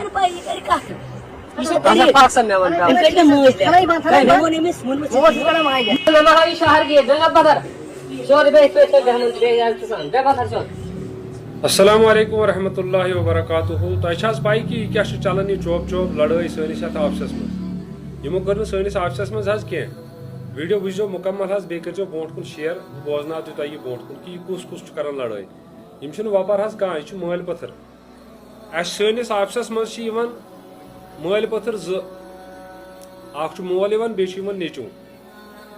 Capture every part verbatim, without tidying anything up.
پَیی، یہِ کَرِ کَتھ؟ یہِ چھا اچھا، طریٖق؟ پَکھ سا مےٚ وَن، پَکھ۔ أمۍ کَتہِ مےٚ مٲج لیٚکھ؟ فَلٲنۍ بَنٛد، فَلٲنۍ بَنٛد۔ مےٚ ووٚن أمِس، ووٚنمُت چھُ۔ موج چھِ کَران واریاہ۔ لَلَ ہا، یہِ شہر گیٹ، گنگا پَتھر۔ سورُے بیٚیہِ یِتھ پٲٹھۍ تۄہہِ بیٚہنُن چھُ، بیٚیہِ آسہِ سان۔ بیٚہہ پَتھر سیوٚد۔ السلام علیکم ورحمۃ اللہ وبرکاتہ۔ تۄہہِ چھا حظ پَے کہِ یہِ کیٛاہ چھُ چَلان، یہِ چوب چوب لَڑٲے سٲنِس یَتھ آفسَس منٛز؟ یِمو کٔر نہٕ سٲنِس آفسَس منٛز حظ کینٛہہ۔ ویٖڈیو وٕچھزیو مُکمل حظ، بیٚیہِ کٔرۍزیو برونٛٹھ کُن شِیَر، بہٕ بوزناوٕ تہِ تۄہہِ یہِ برونٛٹھ کُن کہِ یہِ کُس کُس چھُ کَران لَڑٲے۔ یِم چھِنہٕ وۄپَر حظ کانٛہہ، یہِ چھُ مٲلۍ پٔتھٕر۔ اَسہِ سٲنِس آفسَس منٛز چھِ یِوان مٲلۍ پٔتھٕر زٕ، اَکھ چھُ مول یِوان، بیٚیہِ چھُ یِوان نیٚچوٗ۔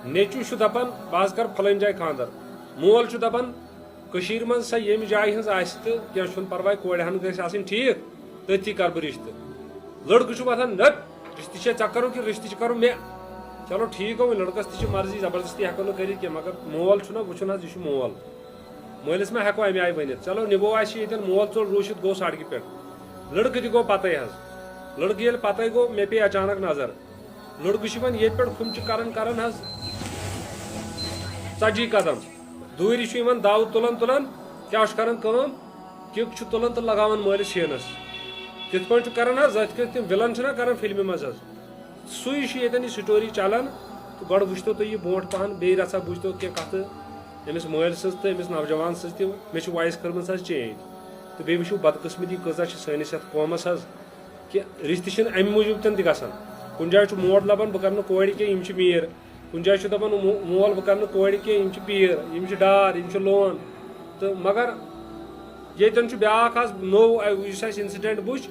نیٚچوٗ چھُ دَپان، "بہٕ حظ کَرٕ پھلٲنۍ جایہِ خانٛدر۔" مول چھُ دَپان، "کٔشیٖرِ منٛز سۄ ییٚمہِ جایہِ ہٕنٛز آسہِ تہٕ کینٛہہ چھُنہٕ پَرواے، کورِ ہَن گژھِ آسٕنۍ ٹھیٖک، تٔتھی کَرٕ بہٕ رِشتہٕ۔" لٔڑکہٕ چھُ وَتھان، "نہ، رِشتہٕ چھےٚ ژےٚ کَرُن کِنہٕ رِشتہٕ چھِ کَرُن مےٚ؟" چلو ٹھیٖک گوٚو، وۄنۍ لٔڑکَس تہِ چھِ مرضی، زبردستی ہٮ۪کو نہٕ کٔرِتھ کینٛہہ، مگر مول چھُنہ وٕچھُن حظ، یہِ چھُ مول۔ مٲلِس ما ہٮ۪کو اَمہِ آیہِ ؤنِتھ؟ چلو، نِبو آسہِ ییٚتٮ۪ن، مول ژوٚل روٗسِتھ گوٚو سڑکہِ پٮ۪ٹھ۔ لٔڑکہٕ تہِ گوٚو پَتَے حظ۔ لٔڑکہٕ ییٚلہِ پَتَے گوٚو، مےٚ پیٚیہِ اچانک نظر۔ لٔڑکہٕ چھِ وۄنۍ ییٚتہِ پٮ۪ٹھ کھُمچہِ کران کران حظ ژَتجی قدم۔ دوٗرِ چھُ یِوان دَو تُلان تُلان، کیٛاہ چھُ کران کٲم؟ کِک چھُ تُلان تہٕ لگاوان مٲلِس شیٖنَس۔ تِتھ پٲٹھۍ چھُ کران حظ، یِتھ کٔنۍ تِم وِلَن چھِنہ کران فِلمہِ منٛز حظ۔ سُے چھُ ییٚتٮ۪ن یہِ story چلان۔ تہٕ گۄڈٕ وٕچھتو تُہۍ یہِ برونٛٹھ پَہَن، بیٚیہِ رَژھا بوٗزتو کینٛہہ کَتھٕ أمِس مٲلۍ سٕنٛز تہٕ أمِس نوجوان سٕنٛز تہِ۔ مےٚ چھِ voice کٔرمٕژ حظ change۔ تہٕ بیٚیہِ وٕچھِو بدقٕسمتی کۭژاہ چھِ سٲنِس یَتھ قومَس حظ، کہِ رِشتہٕ چھِنہٕ اَمہِ موٗجوٗب تہِ نہٕ تہِ گژھان۔ کُنہِ جایہِ چھُ مول دَپان، "بہٕ کَرٕ نہٕ کورِ کینٛہہ، یِم چھِ میٖر۔" کُنہِ جایہِ چھُ دَپان، "مو-، مول، بہٕ کَرٕ نہٕ کورِ کینٛہہ، یِم چھِ پیٖر، یِم چھِ ڈار، یِم چھِ لون۔" تہٕ مگر ییٚتٮ۪ن چھُ بیٛاکھ حظ نوٚو، اَ، یُس اَسہِ incident وٕچھ،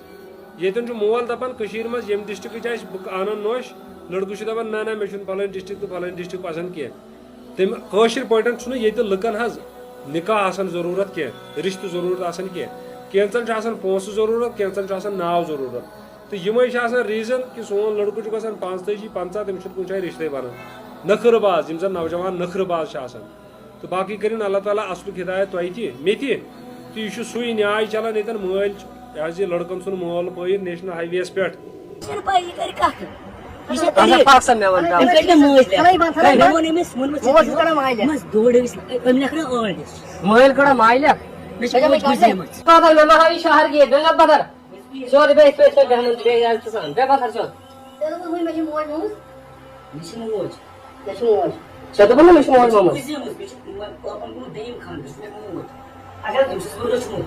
ییٚتٮ۪ن چھُ مول دَپان، کٔشیٖرِ منٛز ییٚمہِ districtٕچ آسہِ، بہٕ اَنَن نوٚش۔ لٔڑکہٕ چھُ دَپان، "نہ، نہ، مےٚ چھُنہٕ پھلٲنۍ district تہٕ پھلٲنۍ district پَسنٛد کینٛہہ۔" تٔمۍ کٲشِر پٲٹھۍ چھُنہٕ ییٚتہِ لُکَن حظ نِکاح آسان ضروٗرت کینٛہہ، رِشتہٕ ضروٗرت آسان کینٛہہ۔ کینٛژَن چھُ آسان پونٛسہٕ ضروٗرت، کینٛژَن چھُ آسان ناو ضروٗرت۔ تہٕ یِمَے چھِ آسان reason کہِ سون لٔڑکہٕ چھُ گژھان پانٛژتٲجی، پنٛژاہ، تٔمِس چھُنہٕ کُنہِ جایہِ رِشتَے بَنان۔ نٔخرٕ باز، یِم زَن نوجوان نٔخرٕ باز چھِ آسان۔ تہٕ باقٕے کٔرِن اللہ تعالیٰ اَصلُک ہدایت تۄہہِ تہِ، مےٚ تہِ۔ تہٕ یہِ چھُ سُے نیاے چلان ییٚتٮ۪ن مٲلۍ چھُ، یہِ حظ یہِ لٔڑکَن سُنٛد مول پٲیِر national highwayیَس پٮ۪ٹھ۔ چھُنہٕ پَیی، یہِ کَرِ کَتھ؟ یہِ چھا اچھا، طریٖق؟ پَکھ سا مےٚ وَن، پَکھ۔ أمۍ کَتہِ مےٚ مٲج لیٚکھ؟ فَلٲنۍ بَنٛد، فَلٲنۍ مےٚ ووٚن أمِس، ووٚنمُت چھُ، موج چھُ کَران ماے لیٚکھ۔ مَس دوٚر أمِس، أمۍ لیٚکھ نہ ٲلِس۔ مٲلۍ کَڑان ماے لیٚکھ۔ مےٚ چھِ موج گُزریمٕژ۔ پَتہٕ مےٚ ما ہاو یہِ شہر گیٹ، مےٚ ما پَتہٕ۔ سورُے بیٚیہِ یِتھ پٲٹھۍ تۄہہِ بیٚہنُن چھُ، بیٚیہِ آسہِ ژٕ سان۔ بیٚہہ پَتھَر سیوٚد۔ ژےٚ دوٚپُتھ وۄنۍ مےٚ چھِ موج مٲمٕژ؟ مےٚ چھِ موج۔ ژےٚ دوٚپُتھ نہ مےٚ چھِ موج مٲمٕژ؟ گُزریمٕژ، مےٚ چھِ موج، پاپَن کوٚرمُت دوٚیِم خانٛدَر، سُہ چھُ مےٚ موج۔ اگر تٔمۍ سٕنٛز کوٗر چھُ موج۔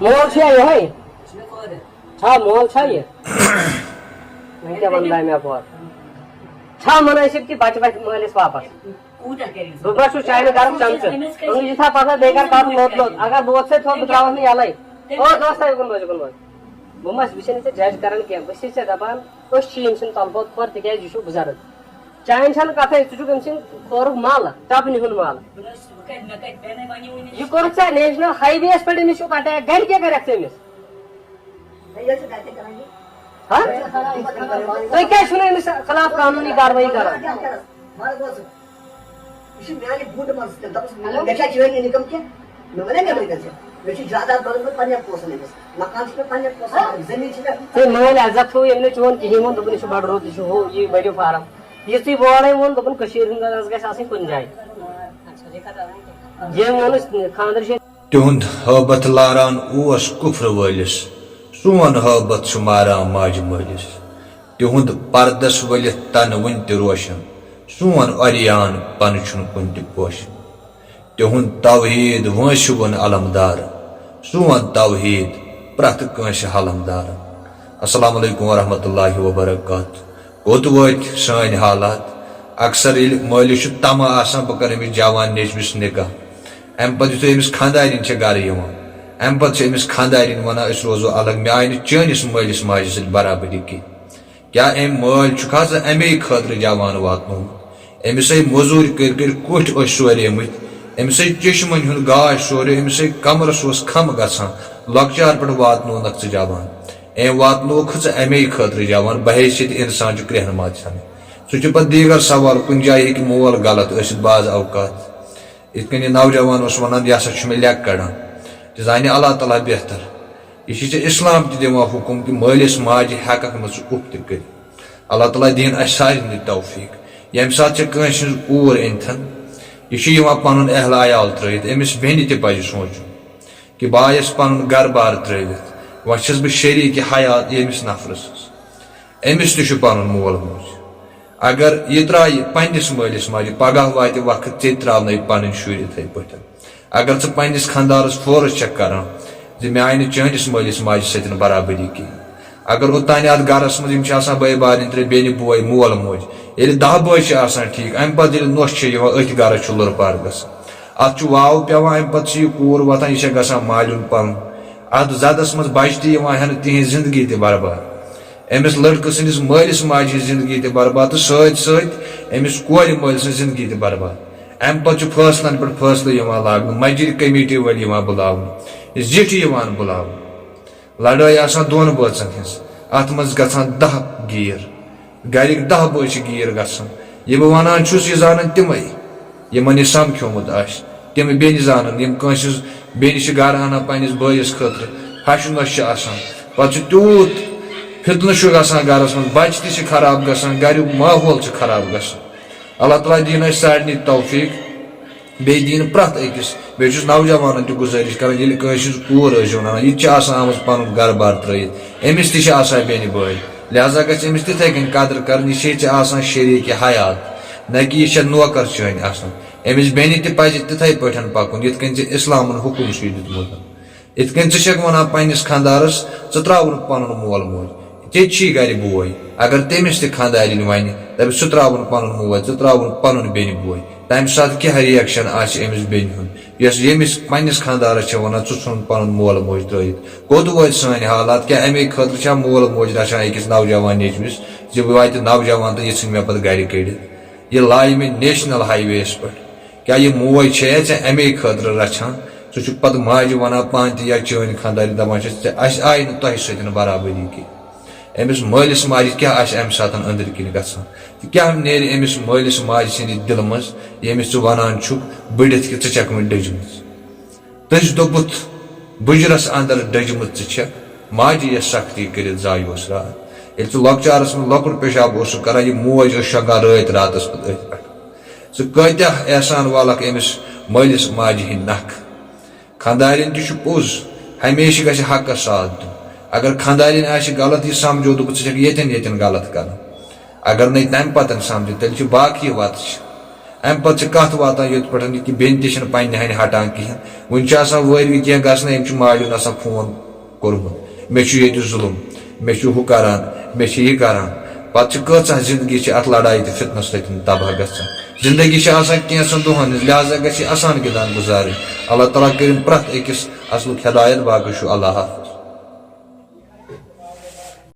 مول چھُ یا یِہوٚے؟ سُہ چھُ مےٚ father۔ چھا مول چھا یہِ؟ وۄنۍ کیٛاہ وَنہٕ بہٕ اَمہِ اَپور؟ چھا مُنٲسِب کہِ بَچہٕ وَتھِ مٲلِس واپَس؟ کوٗتاہ کَرِ اِنسان؟ بہٕ ما چھُس چانہِ گَرُک چَمچہٕ؟ أمِس کٔرِو أمِس یہِ تھاو پَتہٕ بیٚیہِ کَرٕ کَتھ لوٚت لوٚت۔ اگر لوٚت سۭتۍ تھوٚد بہٕ ترٛاوَتھ نہٕ یَلَے۔ او دوستا، یُکُن وٲتۍ، یُکُن وٲتۍ۔ بہٕ ما چھُس، بہٕ چھُسے نہٕ ژےٚ judge کَران کینٛہہ، بہٕ چھُسے ژےٚ دَپان، أسۍ چھِ یِم سٕنٛدۍ تَلہٕ پوت کھۄر، تِکیٛازِ یہِ چھُ بُزرٕگ۔ چانہِ چھَنہٕ کَتھَے، ژٕ چھُکھ أمۍ سٕنٛدِ کھۄرُک مَل، ٹَپنہِ ہُنٛد مَل۔ بہٕ نہ حظ چھُس، بہٕ کَتہِ، مےٚ کَتہِ، مےٚ نَے وَنیوٕے نہٕ۔ یہِ کوٚرُکھ ژےٚ national highwayیَس پٮ۪ٹھ، أمِس چھُکھ attack، گَرِ کیٛاہ کَرٮ۪کھ ژٕ أمِس؟ ہا؟ تُہۍ کیٛازِ چھِو نہٕ أمِس خلاف قانوٗنی کاروٲیی کران؟ مگر بوز، یہِ چھُ میانہِ بوٗٹہٕ منٛز تہِ، دَپُس، مےٚ چھا جٲنی income کینٛہہ؟ مےٚ وَنے مےٚ وٕنکٮ۪ن ژےٚ، مےٚ چھُ جاداد بَنومُت پنٛنٮ۪ن پونٛسَن أمِس، مکان چھُ مےٚ پنٛنٮ۪ن پونٛسَن، زٔمیٖن چھِ مےٚ۔ تٔمۍ مٲلۍ عزت تھوٚو، ییٚمۍ نہٕ چون کِہیٖنۍ ووٚن، دوٚپُن، "یہِ چھُ بَڑٕ رُت، یہِ چھُ ہُہ، یہِ بٔرِو فارم۔" یُتھُے وورَے ووٚن، دوٚپُن، "کٔشیٖرِ ہُنٛد رَز گژھِ آسٕنۍ کُنہِ جایہِ۔" ییٚمۍ ووٚنُس، "خانٛدر چھِ"۔ تِہُنٛد ہٲبتھ لاران اوس کُفرٕ وٲلِس، سون ہٲبتھ چھُ ماران ماجہِ مٲلِس۔ تِہُنٛد پردس ؤلِتھ تن وُنہِ تہِ روشن، سون عریان پن چھُنہٕ کُنہِ تہِ پوشن۔ تِہُنٛد توحیٖد وٲنٛسہِ وُن علمدار، سون توحیٖد پرٛٮ۪تھ کٲنٛسہِ حلمدار۔ السلام علیکم ورحمۃ اللہ وبرکاتہ۔ کوٚت وٲتۍ سٲنۍ حالات؟ اکثر ییٚلہِ مٲلِس چھُ طمع آسان، بہٕ کرٕ أمِس جوان نیٚچوِس نکاح، اَمہِ پتہٕ یُتھُے أمِس خانٛدارِنۍ چھےٚ گرٕ یِوان، اَمہِ پتہٕ چھِ أمِس خانٛدارِنۍ وَنان، "أسۍ روزو الگ، مےٚ آیہِ نہٕ چٲنِس مٲلِس ماجہِ سۭتۍ برابٔدی کِہیٖنۍ۔" کیٛاہ أمۍ مٲلۍ چھُکھ حظ اَمے خٲطرٕ جوان واتنومُت؟ أمِس ہے مٔزوٗرۍ کٔرۍ کٔرۍ کوٚٹھۍ ٲسۍ سوریمٕتۍ، أمِس ہے چشمَن ہُنٛد گاش سورُے، أمِس ہے کمرَس اوس کھم گژھان، لۄکچار پٮ۪ٹھ واتنوونَکھ ژٕ جوان۔ أمۍ واتنووُکھ ژٕ اَمے خٲطرٕ جوان، بحیثیت اِنسان چھُ کرٛیٚہنہٕ ماز ژھٮ۪نٕنۍ۔ سُہ چھُ پَتہٕ دیٖگر سوال، کُنہِ جایہِ ہیٚکہِ مول غلط ٲسِتھ بعض اوقات۔ یِتھ کٔنۍ یہِ نوجوان اوس وَنان، "یہِ ہسا چھُ مےٚ لیٚکہٕ کڑان۔" تہِ زانہِ اللہ تعالیٰ بہتر۔ یہِ چھُ ژےٚ اِسلام تہِ دِوان حُکُم کہِ مٲلِس ماجہِ ہٮ۪کَکھ نہٕ ژٕ اُف تہِ کٔرِتھ۔ اللہ تعالیٰ دِیِن اَسہِ سارنٕے توفیٖق۔ ییٚمہِ ساتہٕ ژےٚ کٲنٛسہِ ہٕنٛز کوٗر أنۍتھَن، یہِ چھُ یِوان پَنُن اہل عیال ترٛٲوِتھ، أمِس بیٚنہِ تہِ پَزِ سونٛچُن کہِ بہٕ آیَس پَنُن گَرٕ بار ترٛٲوِتھ، وۄنۍ چھُس بہٕ شریٖکہِ حیات ییٚمِس نفرٕ سٕنٛز۔ أمِس تہِ چھُ پنُن مول موج۔ اگر یہِ ترٛایہِ پننِس مٲلِس ماجہِ، پگاہ واتہِ وقت، ژےٚ تہِ ترٛاونٲوۍ پنٕنۍ شُرۍ یِتھَے پٲٹھۍ۔ اگر ژٕ پننِس خانٛدارس فورس چھکھ کران زِ مےٚ آیہِ نہٕ چٲنِس مٲلِس ماجہِ سۭتۍ برابری کِہیٖنۍ، اگر اوٚتانۍ اتھ گرس منٛز یِم چھِ آسان بٲے بارٕنۍ ترٛےٚ، بیٚنہِ بوے، مول موج، ییٚلہِ دَہ بٲے چھِ آسان ٹھیٖک، امہِ پتہٕ ییٚلہِ نۄش چھِ یِوان، أتھۍ گرس چھُ لُرٕ پار گژھان۔ اتھ چھُ واو پٮ۪وان، امہِ پتہٕ چھِ یہِ کوٗر وۄتھان، یہِ چھےٚ گژھان مالیُن پنُن۔ اتھ زدس منٛز بچہِ تہِ یِوان ہٮ۪نہٕ، تِہنٛز زندگی تہِ برباد۔ أمِس لڑکہٕ سٕنٛدِس مٲلِس ماجہِ ہٕنٛز زندگی تہِ برباد تہٕ سۭتۍ سۭتۍ أمِس کورِ مٲلۍ سٕنٛز زندگی تہِ برباد۔ امہِ پتہٕ چھُ فٲصلن پٮ۪ٹھ فٲصلہٕ یِوان لاگنہٕ، مسجد کمیٹی وٲلۍ یِوان بُلاونہٕ، زِٹھۍ یِوان بُلاونہٕ۔ لڑٲے آسان دۄن بٲژن ہٕنٛز، اتھ منٛز گژھان دَہ گیٖر، گرِکۍ دَہ بٲژ چھِ گیٖر گژھان۔ یہِ بہٕ ونان چھُس، یہِ زانن تِمے، یِمن یہِ سمکھیومُت آسہِ۔ تِم بیٚنہِ زانن، یِم کٲنٛسہِ ہٕنٛز بیٚنہِ چھِ گرٕ انان پننِس بٲیِس خٲطرٕ، ہشہِ نۄشہِ چھِ آسان، پتہٕ چھُ تیوٗت فتنہٕ چھُ گژھان گرس منٛز، بچہِ تہِ چھِ خراب گژھان، گریُک ماحول چھُ خراب گژھان۔ اللہ تعالیٰ دِیِن اَسہِ سارنٕے توفیٖق، بیٚیہِ دِیِن پرٛٮ۪تھ أکِس۔ بیٚیہِ چھُس نوجوانن تہِ گُزٲرِش کران، ییٚلہِ کٲنٛسہِ ہٕنٛز کوٗر ٲسۍزیو نہٕ انان، یہِ تہِ چھِ آسان آمٕژ پنُن گرٕ بار ترٲیِتھ، أمِس تہِ چھِ آسان بیٚنہِ بٲے، لہذا گژھِ أمِس تِتھَے کٔنۍ قدر کرٕنۍ، یہِ چھے ژےٚ آسان شریٖکہِ حیات، نہ کہِ یہِ چھےٚ نوکر چٲنۍ آسان۔ أمِس بیٚنہِ تہِ پزِ تِتھَے پٲٹھۍ پکُن، یِتھ کٔنۍ ژےٚ اسلامن حُکم چھُے دیُتمُت۔ یِتھ کٔنۍ ژٕ چھَکھ وَنان پنٛنِس خانٛدارَس، ژٕ ترٛاوُن پَنُن مول موج، ژےٚ تہِ چھی گَرِ بوے۔ اگر تٔمِس تہِ خانٛدارِنۍ وَنہِ، دَپہِ، ژٕ ترٛاوُن پَنُن مول، ژٕ ترٛاوُن پَنُن بیٚنہِ بوے، تَمہِ ساتہٕ کیٛاہ reaction آسہِ أمِس بیٚنہِ ہُنٛد، یۄس ییٚمِس پنٛنِس خانٛدارَس چھےٚ وَنان، ژٕ ژھٕنُن پَنُن مول موج ترٛٲیِتھ؟ کوٚت وٲتۍ سٲنۍ حالات؟ کیٛاہ اَمے خٲطرٕ چھا مول موج رَچھان أکِس نوجوان نیٚچوِس زِ بہٕ واتہِ نوجوان تہٕ یہِ ژھٕنہِ مےٚ پَتہٕ گَرِ کٔڑِتھ؟ یہِ لایہِ مےٚ national highway یَس پٮ۪ٹھ۔ کیٛاہ یہِ موج چھےٚ ژےٚ اَمے خٲطرٕ رَچھان؟ ژٕ چھُکھ پَتہٕ ماجہِ وَنان پانہٕ تہِ یا چٲنۍ خانٛدارِنۍ دَپان چھَس، "ژےٚ، اَسہِ آیہِ نہٕ تۄہہِ سۭتۍ برابٔری کینٛہہ۔" أمِس مٲلِس ماجہِ کیٛاہ آسہِ اَمہِ ساتہٕ أنٛدٕرۍ کِنۍ گژھان؟ تہٕ کیٛاہ نیرِ أمِس مٲلِس ماجہِ سٕنٛدِ دِلہٕ منٛز، ییٚمِس ژٕ وَنان چھُکھ بٔڑِتھ کہِ ژٕ چھَکھ وۄنۍ ڈٔجمٕژ؟ تٔمۍ دوٚپُتھ، "بُجرس اندر ڈٔجمٕژ ژٕ چھکھ، ماجہِ یۄس سختی کٔرِتھ زایوس راتھ۔" ییٚلہِ ژٕ لۄکچارس منٛز لۄکُٹ پیشاب اوسُکھ کران، یہِ موج ٲس شۄنٛگان رٲتۍ راتس پتہٕ أتھۍ پٮ۪ٹھ۔ ژٕ کۭتیاہ احسان والکھ أمِس مٲلِس ماجہِ ہٕنٛدۍ نکھٕ۔ خانٛدارِنۍ تہِ چھُ پوٚز، ہمیشہِ گژھِ حقس ساتھ دیُن۔ اگر خانٛدارِنۍ آسہِ غلط، یہِ سمجھو، دوٚپُکھ، "ژٕ چھکھ ییٚتٮ۪ن ییٚتٮ۪ن غلط کران۔" اگر نَے تَمہِ پَتَن سَمجھِ، تیٚلہِ چھِ باقٕے وَتہٕ چھِ۔ اَمہِ پَتہٕ چھِ کَتھ واتان یوٚت پٮ۪ٹھ یہِ کہِ بیٚنہِ تہِ چھِنہٕ پنٛنہِ ہَنہِ ہَٹان کِہیٖنۍ۔ وٕنہِ چھِ آسان وٲرۍ وِ کینٛہہ گژھنَے، أمۍ چھُ مالیُن آسان فون کوٚرمُت، "مےٚ چھُ ییٚتہِ ظُلُم، مےٚ چھُ ہُہ کَران، مےٚ چھِ یہِ کَران۔" پَتہٕ چھِ کۭژاہ زِندگی چھِ اَتھ لَڑایہِ تہٕ فِتنَس سۭتۍ تباہ گژھان۔ زِندگی چھِ آسان کینٛژھن دۄہَن ہِنٛز، لہذا گژھِ یہِ اَسان گِنٛدان گُزارٕنۍ۔ اللہ تعالیٰ کٔرِن پرٛٮ۪تھ أکِس اَصلُک ہدایت۔ باقٕے چھُ اللہ حافظ۔